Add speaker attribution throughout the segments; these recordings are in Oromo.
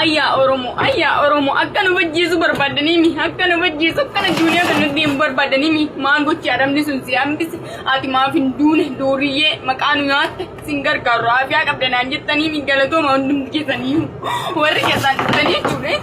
Speaker 1: Ayyaa Oromoo, ayyaa Oromoo, akka nu bajjiisu barbaadanii akka nu bajjiisu, akkana duuniyaa kan nuti deemu barbaadanii. Maan gochi adamni sun si hambise? Ati maaf hin duune? Duuriyyee maqaa nu nyaatte, sin gargaaru, aafiyaa qabda naan jettanii. Galatooma hundumti keessanii, warri keessaan dhuftanii jechuudha.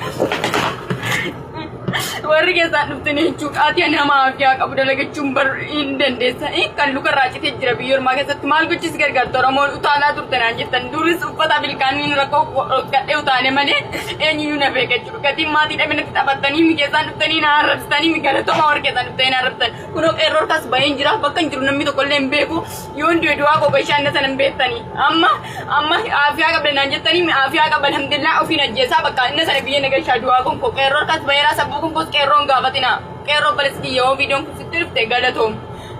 Speaker 1: Warri keessaan dhuftanii jechuudha. Ati nama aafiyaa qabu dalagachuun bar hin dandeessa. Kan lukarraa citee jira biyya ormaa keessatti maal gochis gargaartu? Oromoon utaalaa turte naan jettan. Duris uffata bilkaaniin rakkoo kadhee utaale malee eenyuyyuu na beeka jechuudha. Gatiin maatii dhabinatti taphattanii mi keessaan dhuftanii na arrabsitanii mi? Galatooma, warri keessaan dhuftanii na arrabsitan. Kunoo qeerroo harkaas baheen jira, bakka hin jiru namni tokko illee hin beeku. Yoon du'e du'aa koo gashaan sana hin beektanii. Amma amma aafiyaa qabda naan jettanii mi? Aafiyaa qaba, alhamdulillah, ofiin ajjeesaa bakka inni sana biyya na gashaa du'aa kun koo qeerroo harkaas baheeraa sabbuu kun koos qeerroon gaafatina. Qeerroo balessi yoo viidiyoon kun sitti dhufte, galatoom.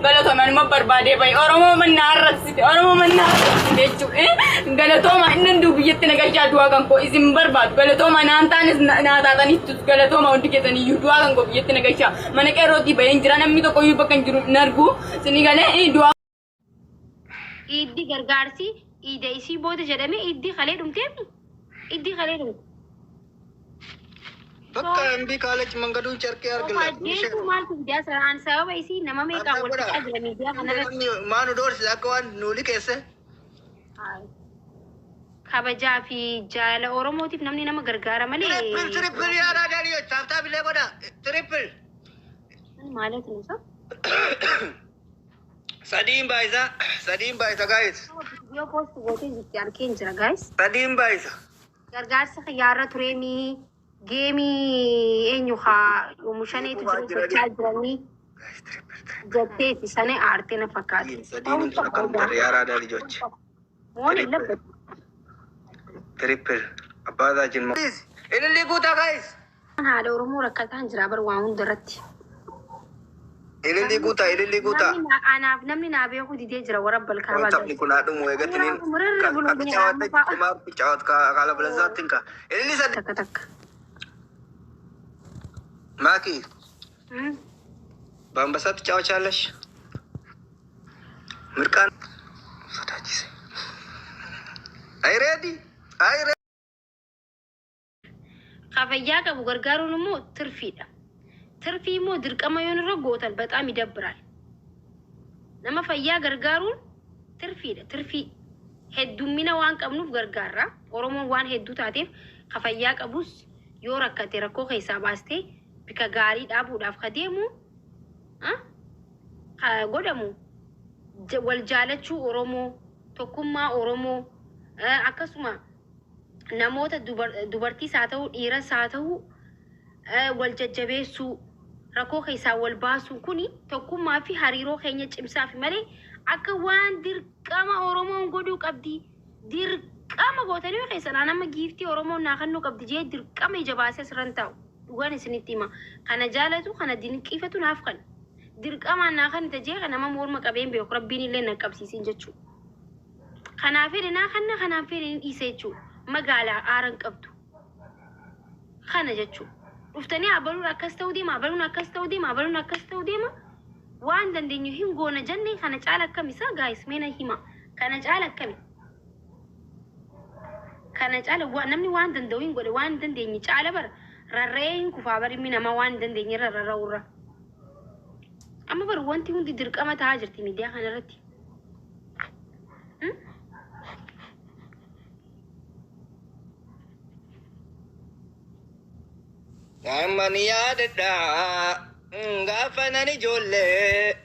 Speaker 1: Galatoom, anuma barbaadee bahe. Oromoo mannaa arrabsite, Oromoo mannaa arrabsite jechuudha. Galatooma, inni hunduu biyyatti na gashaa du'aa kan koo isin barbaadu. Galatooma, naan taanis naa taatanitti, galatooma hundi keessaniyyuu, du'aa kan koo biyyatti na gashaa. Mana qeerrootii baheen jira, namni tokko iyyuu bakka hin jiru hin argu. Isinii galee du'aa.
Speaker 2: Iiddi gargaarsi iida isii booda jedhamee iiddi kalee dhumteemi. Iiddi kalee dhumte.
Speaker 3: Bakka MB ካለች መንገዱን ጨርቅ
Speaker 2: Of
Speaker 3: ያርግላት።
Speaker 2: ajjeesuu maaltu fidaa saraan sababa isii nama meeqaan wal fixaa jira miidiyaa kanarratti.
Speaker 3: Maanu doorsise akka waan nu liqeesse.
Speaker 2: Kabajaa fi jaalala Oromootiif namni nama gargaara malee.
Speaker 3: Triple, triple, yaa ዳንዮች tap tap illee godha, triple.
Speaker 2: ማለት ነው ሰው
Speaker 3: Sadiin baay'isa, sadiin baay'isa, guys.
Speaker 2: Yoo post gootee jirti arkeen jira, guys.
Speaker 3: Sadiin baay'isa.
Speaker 2: Gargaarsa xiyyaarra tureemii geemii eenyu haa oomishaneetu jiru gochaa jiranii
Speaker 3: Guys, triple, triple.
Speaker 2: jetteeti sana aartee na fakkaate.
Speaker 3: Sadiin hundi akkam ta'e yaa ልጆች.
Speaker 2: Moon hin labbatu.
Speaker 3: Triple አባታችን ililli guutaa, guys.
Speaker 2: Haadha Oromoo rakkataan jira bar waa hunda irratti.
Speaker 3: Ililli guutaa, ililli guutaa.
Speaker 2: Namni anaaf namni naa beekuu didee jira warra balkaabaa.
Speaker 3: Taphni kun haa dhumu eegatiniin ከተጫወተች ቁማር ትጫወት ካለበለዚያ አትንካ። Ililli sadi.
Speaker 2: Takka takka.
Speaker 3: ማኪ፣ በአንበሳ ትጫወቻለሽ? ምርቃን sodaachise. Ay ready, ay.
Speaker 2: Ka fayyaa qabu gargaaruun immoo tirfiidha. Tirfii immoo dirqama yoon irra gootan በጣም ይደብራል. Nama fayyaa gargaaruun tirfiidha. Tirfii heddummina waan qabnuuf gargaarra. Oromoon waan hedduu taateef ka fayyaa qabus yoo rakkate rakkoo keessaa baastee bika gaarii dhaabuudhaaf ka deemu ka godhamu wal jaalachuu Oromoo, tokkummaa Oromoo, akkasuma namoota dubartiis haa ta'u dhiiras haa ta'u wal jajjabeessuu, rakkoo keessaa wal baasuu, kuni tokkummaa fi hariiroo keenya cimsaafi malee akka waan dirqama Oromoon godhuu qabdi dirqama gootanii keessan aan amma giiftii Oromoon naa kennuu qabdi jee dirqama ija baasee asirran taa'u. Dhugaan isinitti hima, kana jaalatu kana dinqiifatu naaf kana dirqamaan naa kennite jee kan nama morma qabeen beeku rabbiin illee na qabsiisin jechuudha. Kanaaf fedhe naa kanna, kanaaf fedhe ni dhiisa jechuudha. Magaalaa aaran qabdu. Kana jechuudha. Dhuftanii abaluun akkas ta'uu deema, abaluun akkas ta'uu deema, abaluun akkas ta'uu deema. Waan dandeenyu hin goona jenne. Kana caala akkami isaa, guys? Mee na hima. Kana caala akkami? Kana caala namni waan danda'u hin godhe, waan hin dandeenye caala bara rarra'ee hin kufaa bari ilmi namaa waan hin dandeenye irra rarra'urra. Amma bara wanti hundi dirqama ta'aa jirti miidiyaa kanarratti.
Speaker 3: Daa'imman yaadadha gaafa nan ijoollee.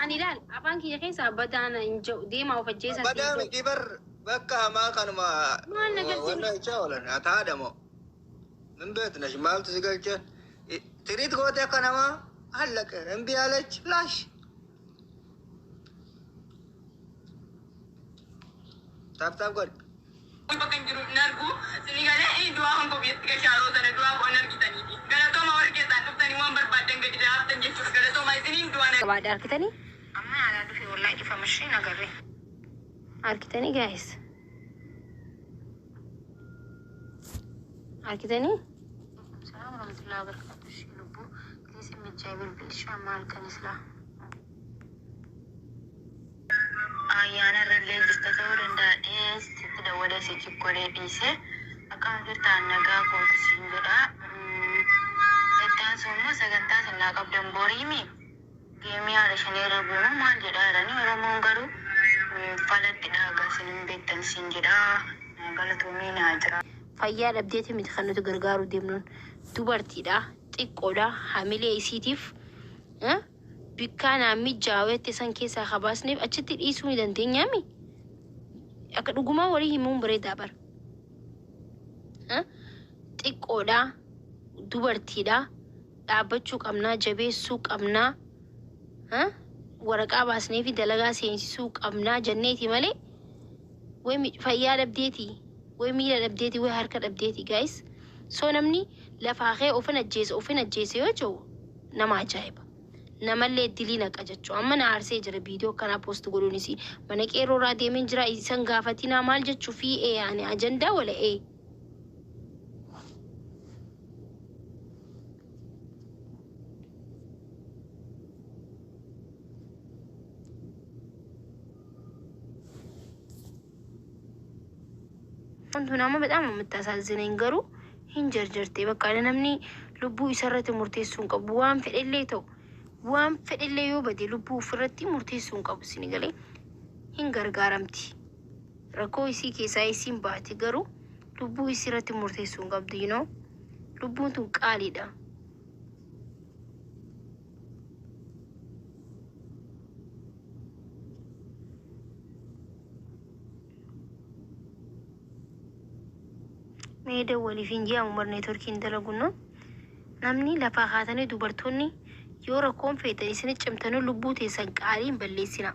Speaker 2: Ani ilaal, afaan kiyya keessaa badaan hin jedhu, deemaa of ajjeesaa
Speaker 3: Badaa
Speaker 2: siin jedhu.
Speaker 3: Miti bar, bakka hamaa kanuma.
Speaker 2: Maal na galchine?
Speaker 3: Wanna jechaa oolan ataadha moo? Min beekna maaltu si galcheen? Tiriit goote akka namaa allaqe እምቢ አለች ላሽ። Tap tap godhi.
Speaker 1: Bakka hin jiru hin argu. Isinii galee du'aa kan koo biyyatti gashaaroo sana du'aa koo hin argitaniiti. Galatooma, warri keessaan dhuftanii waan barbaaddan gadi laaftan jechuudha. Galatooma, isiniin du'aa na
Speaker 2: Gabaadha argitanii?
Speaker 4: Amma yaalaa dhufe, wallahi dhifama ishee nagarre.
Speaker 2: Argitanii, guys? Argitanii?
Speaker 4: Salaam warahmatullahi wabarakatuh. Ishee lubbuu please mijjaay bilbil ishee amma halkan islaa. Ayyaana irra illee jirta ta'uu danda'a. Dhiyees sitti dawwalee. godhee si godhee dhiise. Akkam jirtaan nagaa kooti siin jedha. Ittaan sun immoo sagantaa sillaa qabdan boriimi. Geemii haadha shaneerra buunu maal jedhaa jiranii Oromoon garuu falatti dhaagaa isin hin beektan siin jedha. Galatoomii naa jira.
Speaker 2: Fayyaa dhabdeeti miti kan nuti gargaaruu deemnuun dubartiidha xiqqoodha hamilee isiitiif bikkaa naan mijjaawetti san keessaa kabaasneef achitti dhiisuu ni dandeenyaami. Akka dhugumaa walii himuun bareedaa bara. Xiqqoodha dubartiidha dhaabbachuu qabnaa jabeessuu qabnaa waraqaa baasnee fi dalagaa seensisuu qabnaa jenneeti malee way fayyaa dhabdeeti way miila dhabdeeti way harka dhabdeeti guys. So namni lafaa kee ofin ajjeese yoo jiru nama ajaa'iba. Namallee dilii naqa jechuu amma na aarsee jira viidiyoo akkanaa post godhuunis mana qeerroo irraa deemeen jira isan gaafatinaa maal jechuu fi ee ani ajandaa wala ee. Wantu nama በጣም የምታሳዝነኝ garuu hin jarjarte bakka namni lubbuu isarratti murteessuu hin qabu waan fedhellee ta'u waan fedhellee yoo bade lubbuu ofirratti murteessuu hin qabu isin galee hin gargaaramti. Rakkoo isii keessaa isiin baate garuu lubbuu isii irratti murteessuu hin qabdu you know lubbuun tun qaaliidha. Mee dawwaliif hin je'amu bar neetworkiin dalagunno namni lafaa kaatanii dubartoonni yoo rakkoon feetan isin cimtanii lubbuu teessan qaalii hin balleessina.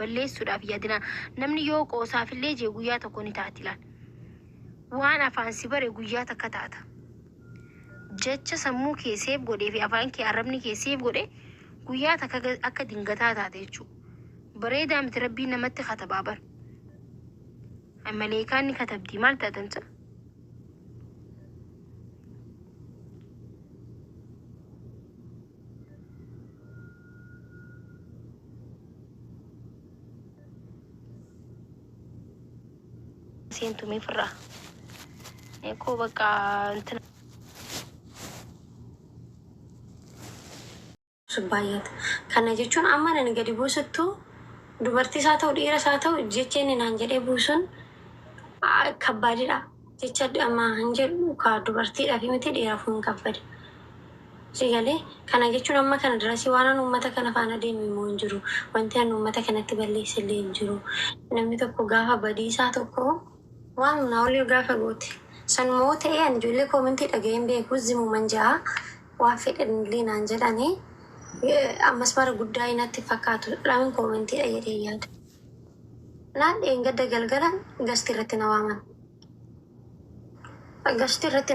Speaker 2: Balleessuudhaaf yaadina namni yoo qoosaafillee jee guyyaa tokko ni taati laal. Waan afaan si bare guyyaa takka taata. Jecha sammuu kee seef godhee fi afaan kee arrabni kee seef godhe guyyaa takka akka dingataa taate jechuudha. Bareedaa miti rabbiin namatti katabaa bar. Maleekaan ni katabdi maal taatan? Seentu mee firraa. Koo bakka እንትን
Speaker 5: baay'ata. Kana jechuun amma nani gadi buusuttu dubartiis haa ta'u dhiiras haa ta'u jecha inni naan jedhee buusun kabbaadidha. Jecha amma hin jedhu ka dubartiidhaaf miti dhiiraaf hin kabbade. Si galee kana jechuun amma kana dirasii waan ani uummata kana faana deemu immoo hin jiru. Wanti ani uummata kanatti balleesse illee hin jiru. Namni tokko gaafa badiisaa tokko waan humnaa olii gaafa goote. Sanmoo ta'ee ani ijoollee koomentii dhaga'een beeku zimuman ja'a waan fedhan illee naan jedhanii ammas mara guddaa natti fakkaatu lamin koomentiidha jedhee yaada. Naan dheengadda galgala gasti irratti na waaman. Gasti irratti